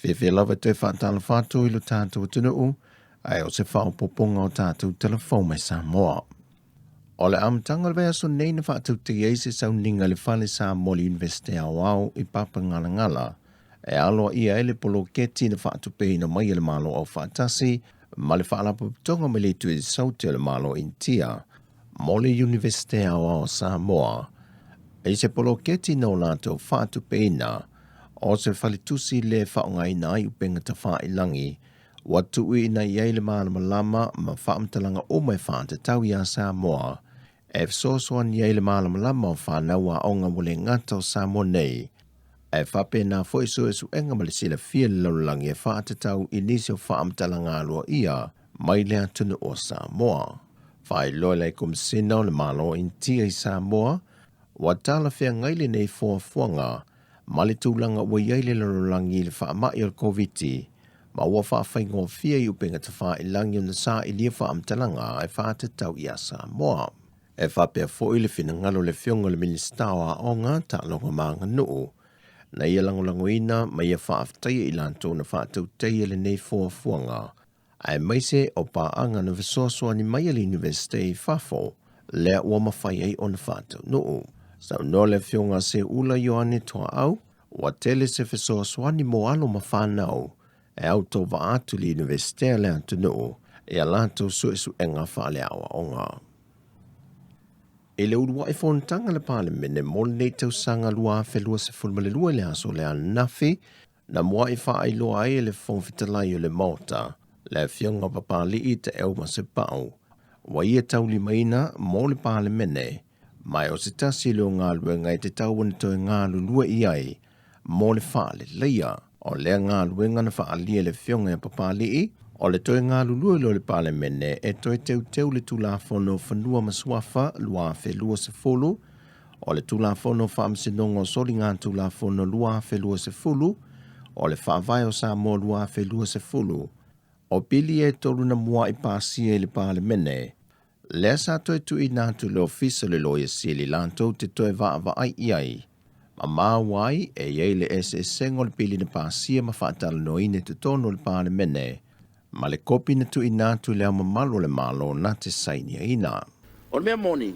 Fiafia lava e toe faatalofa atu i lo tatou atunuu, ae o se faaopoopoga o tatou talafou mai Samoa. O le amataga o le vaiaso nei na faatautaia ai se sauniga i le Fale Samoa o le Iunivesite Aoao i Papagalagala e aloaia ai le poloketi na faatupeina mai e le Malo Aufaatasi ma le Faalapotopotoga mai le Itu i Saute o le Malo Initia mo le Iunivesite Aoao o Samoa i se poloketi na o latou faatupeina o se faletusi le faaaogaina ai upega tafailagi ua tuuina i ai le malamalama ma faamatalaga uma e faatatau iā Samoa e fesoasoani ai le malamalama o fanau aoga ua le gata o Samoa nei, ae faapena foi suesuega ma le silafia i le lalolagi e faatatau i nisi o faamatalaga aloaia mai le atunuu o Samoa. Faailoa e le Komesina o le Malo Initia i Samoa, ua talafeagai lenei fuafuaga ma le tulaga ua i ai le lalolagi i le faamai o le Koviti, ma ua faafaigofie i upega tafailagi ona sailia faamatalaga e faatatau iā Samoa. E faapea foi le finagalo o le Afioga i le Minisita o Aoga, Taaloga ma Aganuu, na ia lagolagoina ma ia faafetaia i latou na faatautaia lenei fuafuaga, aemaise o paaga na fesoasoani mai a le Iunivesite i fafo, lea ua mafai ai ona faataunuu. Saunoa le Afioga a Seuula Ioane Tuaau, ua tele se fesoasoani mo alo ma fanau e autovaa atu i le Iunivesite a le atunuu i a latou suesuega faaleaoaoga. I le uluai fonotaga a le Palemene mo lenei tausaga 2022 i le aso lea ananafi, na muai faailoa ai e le Fofoga Fetalai o le Maota, le Afioga Papali'i Taeu Masepau, ua ia taulimaina mo le Palemene, ma o se tasi lea o galuega e tatau ona toe galulue i ai mo le faaleleia. O lea galuega na faaalia e le Afioga ia Papali'i, o le toe galulue loa o le Palemene e toe teuteu le Tulafono o Fanua ma Suafa 2020, o le Tulafono o Faamasinoga o Soligatulafono 2020, o le Faavae o Samoa 2020, o pili e tolu na mua'i pasia i le Palemene, lea sa toe tuuina atu i le Ofisa o le Loia Sili latou te toe vaavaai i ai, ma maua ai e i ai le eseesega o le pili na pasia ma faatalanoaina i totonu o le Palemene, ma le kopi na tuuina atu i Le Ao Mamalu o le Malo na te sainiaina. O le mea moni,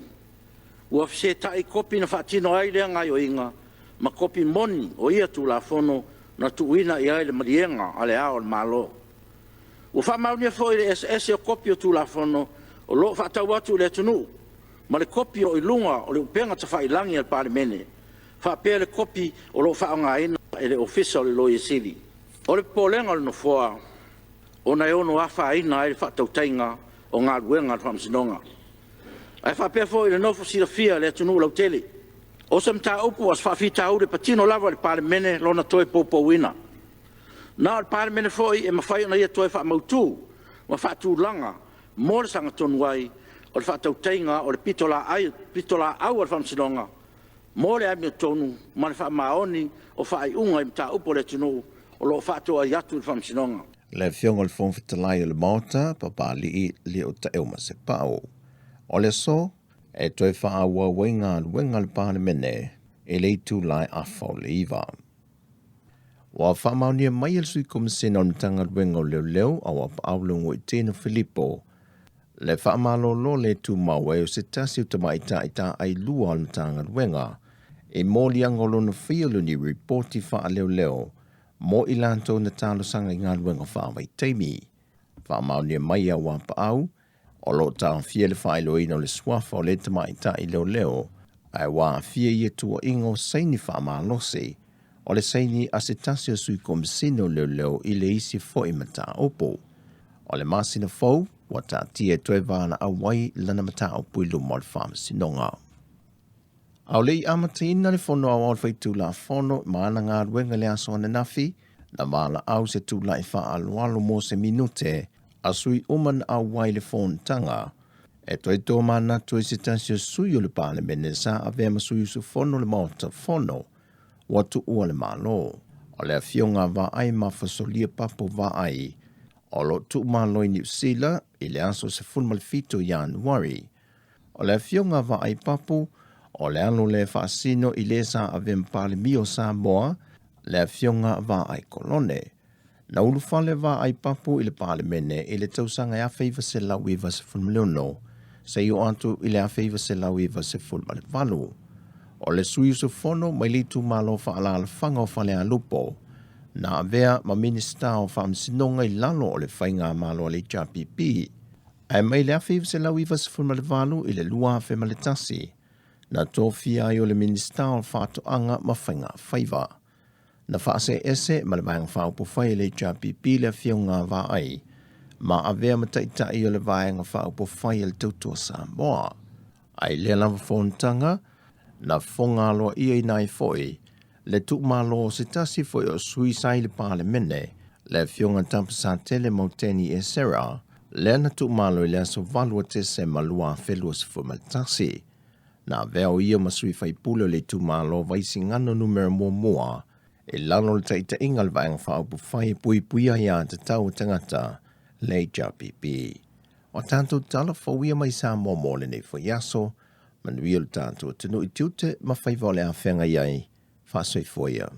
ua feseta'i kopi na faatino ai lea gaoioiga ma kopi moni o ia Tulafono na tuuina i ai le maliega a Le Ao o le Malo. Ua faamaonia foi le eseese o kopi o Tulafono o lo o faatau atu i le atunuu ma le kopi o i luga o le upega tafailagi a le Palemene faapea le kopi o lo o faaaogaina e le Ofisa o le Loia Sili. O le popolega o le Nofoa, ona e ono afaina ai le faatautaiga o galuega a le Faamasinoga, ae faapea foi le nofo silafia e le atunuu lautele. O se mataupu a o se faafitauli e patino lava i le Palemene lona toe poupouina. Na o le Palemene foi e mafai ona ia toe faamautu ma faatulaga mo le sagatonu ai o le faatautaiga o le pitolaau a le Faamasinoga mo le amiotonu ma le faamaoni o faaiuga i mataupu a le atunuu o lo o faatoai atu i le Faamasinoga. Le Afioga i le Fofoga Fetalai o le Maota, Papali'i Leotaeo Masepau. O le aso, e toe faaauau ai galuega a le Palemene i le itula e 8:30. Ua faamaonia mai e le Sui Komesina o le Matagaluega o Leoleo, Auapaau Legoitino Filipo, le faamalolo le tumau ai o se tasi o tamaitai taailua o le Matagaluega i moliaga o lona faia o ni ripoti faaleoleo mo i latou na talosaga i galuega faavaitaimi. Faamaonia mai e Auapaau, o lo o taofia le faailoaina o le suafa o le tamaitai leoleo, ae ua aafia ia tuuaiga o saini faamalosi o le saini a se tasi o sui komesina o leoleo i le isi foi mataupu. O le masina fou, ua taatia e toe valaau ai lana mataupu i luma o le faamasinoga. A o le i amataina le Fono Aoao Faitulafono ma ana galuega i le aso ananafi, na valaau se tula'i faaaloalo mo se minute a sui uma na auai i le fonotaga e toe tomanatu ai se tasi o sui o le Palemene sa avea ma sui usufono o le Maota Fono ua tuua le Malo. O le afioga a Vaai Mafasolia Papo Vaai o lo o tuumalo i Niu Sila i le aso 17 Ianuari. O le afioga a Vaai Papo, o le alo lea e faasino i le sa avea ma Palemia o Samoa, le afioga a Vaai Kolone. Na ulufale vaai papu i le Palemene i le tausaga e 1996 seia oo atu i le 1998. O le sui usufono mai le itumalo faaalaalafaga o Falealupo, na avea ma Minisita o Faamasinoga i lalo o le Faigamalo a le HRPP, ae mai le 1998 i le 2001, na tofia ai o le Minisita o Faatoaga ma Faiga Faiva. Na faasee ese ma le Vaega Faaupufai a le HRPP le Afioga a Vaai, ma avea ma Taitai o le Vaega Faaupufai a le Tautua Samoa. Ae i lea lava fonotaga, na fofoga aloaiaina ai foi le tuumalo o se tasi foi o sui sa i le Palemene, le Afioga Tapusatele Mauteni Esera, lea na tuumalo i le aso 8 o Tesema 2021. Na avea o ia ma sui faipule o le itumalo Vaisigano numera muamua i lalo o le taitaiga a le Vaega Faaupufai e Puipuia Aia Tatau a Tagata, le HRPP. O tatou tala fou ia mai Samoa mo lenei foi aso, manuia lo tatou atunuu i tiute ma faiva o le a feagai ai, faasoifua ia.